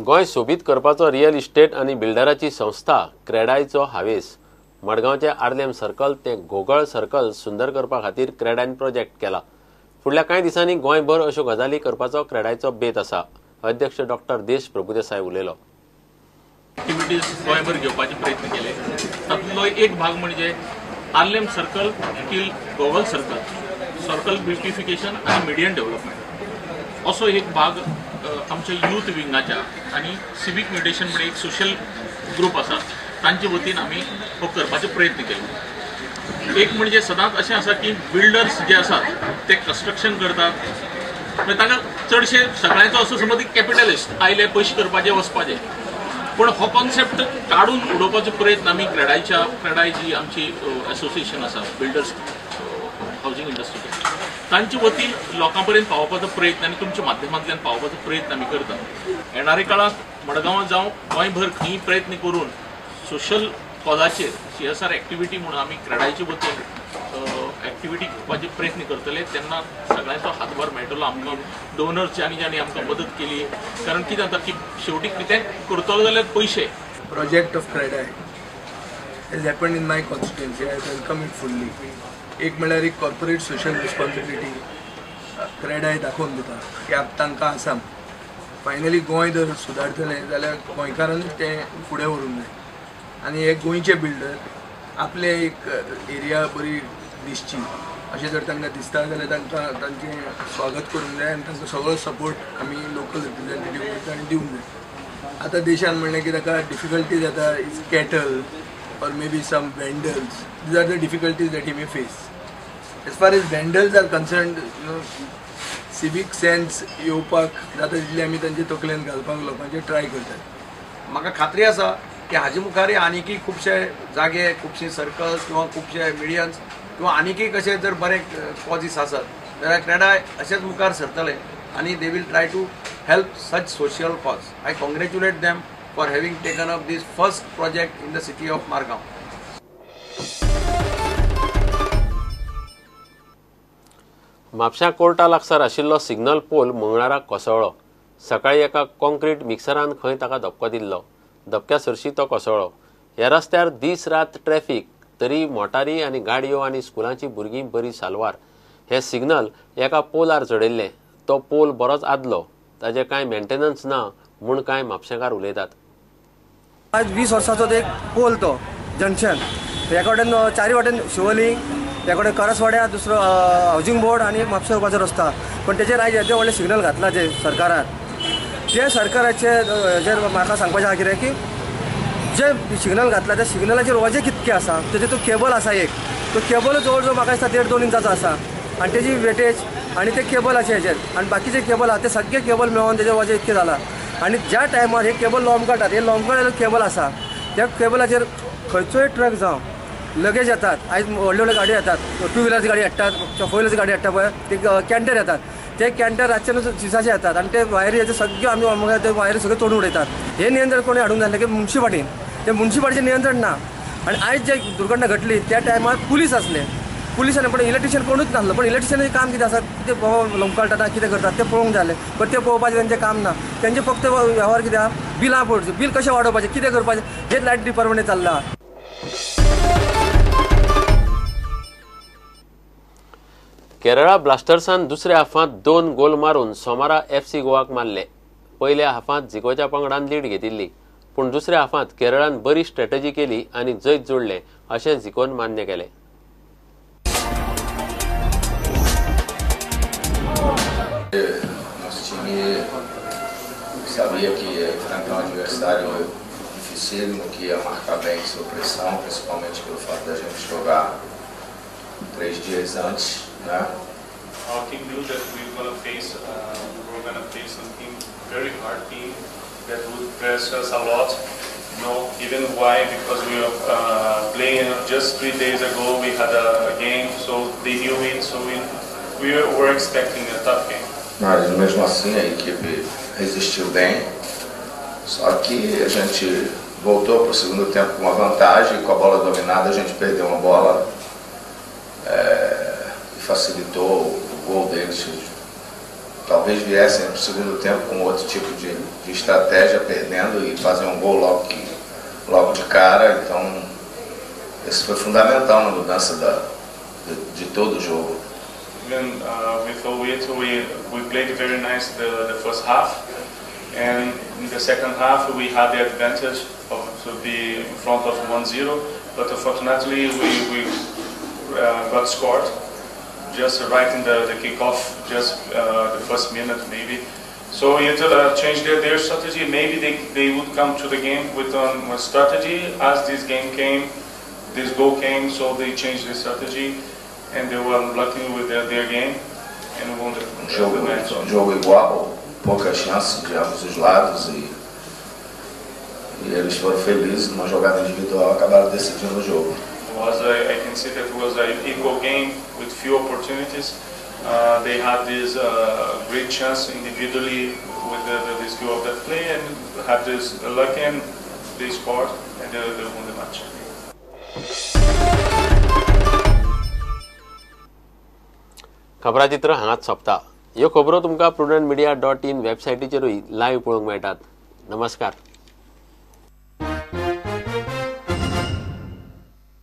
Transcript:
गोंय सोबीत करपाचो real estate आनी बिल्डराची संस्था क्रेडायचो हावेस. मडगांवचे आर्लेम सर्कल ते घोगळ सर्कल सुंदर करपा खातीर क्रेडायन प्रोजेक्ट केला. फुडल्या कांय दिसांनी गोंयभर अश्यो गजाली करपाचो क्रेडायचो बेत आसा. अध्यक्ष डॉक्टर देश प्रभुदेसाय उलयलो. एक्टिविटीज गोंयभर घेवपाचे प्रयत्न केले. तातूंतलो एक भाग म्हणजे Arlem circle till Ghoghol circle, circle beautification आनी मिडियन डेव्हलपमेंट असो एक भाग आमच्या यूथ विंगाच्या आनी सिवीक म्युटेशन म्हणजे एक सोशल ग्रुप आसा तांचे वतीन आमी हो करपाचो प्रयत्न केलो. एक म्हणजे सदांच अशें आसा की बिल्डर्स जे आसात ते कन्स्ट्रक्शन करतात, म्हणजे तांकां चडशे सगळ्यांचो असो समज की कॅपिटलिस्ट आयले पयशे करपाचे वचपाचे, पूण हो कॉन्सेप्ट काडून उडोवपाचो प्रयत्न आमी क्रेडाय जी आमची एसोसिएशन आसा बिल्डर्स हावजींग इंडस्ट्रीचे तांचे वतीन लोकां पर्यंत पावोवपाचो प्रयत्न आनी तुमच्या माध्यमांतल्यान पावोवपाचो प्रयत्न आमी करतात. येणाऱ्या काळांत मडगांवां जावं गोंयभर खंय प्रयत्न करून सोशल कॉजाचेर सीएसआर एक्टिविटी म्हणून आमी क्रेडायचे वतीन एक्टिविटी घेवपाचे प्रयत्न करतले. तेन्ना सगळ्यांचो हातभार मेळटलो आमकां, डोनर्स ज्यांनी ज्यांनी आमकां मदत केली. कारण कितें जाता की शेवटी कितें करतलो जाल्यार पयशे. Project of CREDAI has happened in my constituency. I welcome it fully. एक म्हळ्यार एक कॉर्पोरेट सोशल रिस्पॉन्सिबिलिटी क्रेडाय दाखोवन दिता की तांकां आसा. फायनली गोंय जर सुदारतलें जाल्यार गोंयकारानूच तें फुडें व्हरूंक जाय आनी हे गोंयचे बिल्डर आपले एक एरिया बरी दिसची अशें जर तांकां दिसता जाल्यार तांकां तांचें स्वागत करूंक जाय आनी तांकां सगळो सपोर्ट आमी लोकल रिप्रेझेंटेटिव्ह आनी दिवंक जाय. आतां देशान म्हणलें की ताका डिफिकल्टी जाता is cattle or maybe some vandals. These are the difficulties that he may face. As far as vandals are concerned, you know, civic sense येवपाक जाता तितले आमी तांचे तकलेन घालपाक लोकांचे ट्राय करतात. म्हाका खात्री आसा की हाजे मुखारय आनीकय खुबशे जागे, खुबशे सर्कल्स किंवा खुबशे मिडियन्स किंवा आनीकय कशे जर बरे कॉजीस आसत जाल्यार क्रेडाय अशेंच मुखार सरतले आनी they will try to help such social cause. I congratulate them for having taken up this first project in the city of Margao. म्हापश्या कोर्टा लागसार आशिल्लो सिग्नल पोल मंगळाराक कोसळ्ळो. सकाळी एका कॉन्क्रीट मिक्सरान खंय ताका धपको दिल्लो. धपक्या सरशी तो कोसळ्ळो. ह्या रस्त्यार दीस रात ट्रॅफिक, तरी मोटारी आनी गाडयो आनी स्कुलांची भुरगीं बरी सालवार. हे सिग्नल एका पोलार चडयल्लें. तो पोल बरोच आदलो, ताजें कांय मेंटेनन्स ना म्हूण कांय म्हापशेकार उलयतात. आज 20 वर्साचो एक पोल तो जंक्शन, ह्या कडेन चारी वाटेन शिवोली, ह्या कडेन करसवाड्या, दुसरो हावजींग बोर्ड आनी म्हापशा वचपाचो रस्ता. पण तेजेर आयज येदे व्हडलें सिग्नल घातला जे सरकारान, ते सरकाराचे हेजेर म्हाका सांगपाचें आहा कितें की जे सिग्नल घातला त्या सिग्नलाचेर वजें कितकें आसा, तेजेर तो केबल आसा एक, तो केबल जवळ जवळ म्हाका दिसता 1.5-2 इंचाचो आसा आनी तेजी वेटेज आनी ते केबलाचे हेजेर आनी बाकीचे केबल आहा ते सगळे केबल मेळोन तेजेर वजें इतकें जालां. आनी ज्या टायमार हे केबल लाँग काडटात, हे लाँग काडलेलो केबल आसा त्या केबलाचेर खंयचोय ट्रक जावं लगेज येतात. आयज व्हडल्यो व्हडल्यो गाडयो येतात, टू व्हिलरची गाडी हाडटात, फोर व्हिलरची गाडी हाडटा पळय, ते कॅन्टर येतात, ते कॅन्टर रातचे न्हू दिसाचे येतात आनी ते वायरी हेचे सगळे आमी ते वायरी सगळे तोडून उडयतात. हे नियंत्रण कोणी हाडूंक जाय की मुन्सिपाल्टीन, ते मुन्सिपाल्टीचें नियंत्रण ना. आनी आयज जे दुर्घटना घडली त्या टायमार पुलीस आसले, पुलिसांनी पण इलेक्ट्रिशियन कोणूच नासलो. पण इलेक्ट्रिशियनाचें काम कितें आसा, कितें बाबा लमकळटा कितें करतात तें पळोवंक जाय, पण तें पळोवपाचें तेंचें काम ना. तेंचें फक्त वेव्हार कितें आहा, बिलां पळोवचें, बील कशें वाडोवपाचें, कितें करपाचें, हें लायट डिपार्टमेंट चल्लां. केरळा ब्लास्टर्सान दुसऱ्या हाफांत 2 गोल मारून सोमारा एफसी गोवाक मारले. पयल्या हाफांत जिगोच्या पंगडान लीड घेतिल्ली, पूण दुसऱ्या हाफांत केरळान बरी स्ट्रॅटजी केली आनी जैत जोडलें अशें जिकोन मान्य केलें. Nosso time sabia que ia enfrentar adversário dificílimo, que ia marcar bem sua pressão, principalmente pelo fato da gente jogar 3 dias antes, né? Our team knew that we were gonna face some team, very hard team that would press us a lot. You know, even why? Because we were playing just 3 days ago. We had a game, so they knew it. So we were expecting a tough game. Mas mesmo assim a equipe resistiu bem. Só que a gente voltou para o segundo tempo com uma vantagem, com a bola dominada a gente perdeu uma bola e facilitou o gol deles. Talvez viessem no segundo tempo com outro tipo de estratégia, perdendo e fazer um gol logo de cara. Então, isso foi fundamental na mudança de todo o jogo. Even with all it, we played very nice the first half, and in the second half we had the advantage of to be in front of 1-0, but unfortunately we got scored just right in the kickoff, just the first minute maybe. So it changed their strategy. Maybe they would come to the game with one strategy. As this game came, this goal came, so they changed the strategy, and they were lucky with their game and won the match. Um jogo igual, poucas chances de ambos os lados e eles foram felizes numa jogada individual, acabaram decidindo o jogo. I can see that it was an equal game with few opportunities. They had this great chance individually with the skill of that play and had this luck and they scored and they won the match. खबराचित्र हांगाच सोंपता. ह्यो खबरो तुमकां prudentmedia.in वेबसायटीचेरूय live पळोवंक मेळटात. नमस्कार.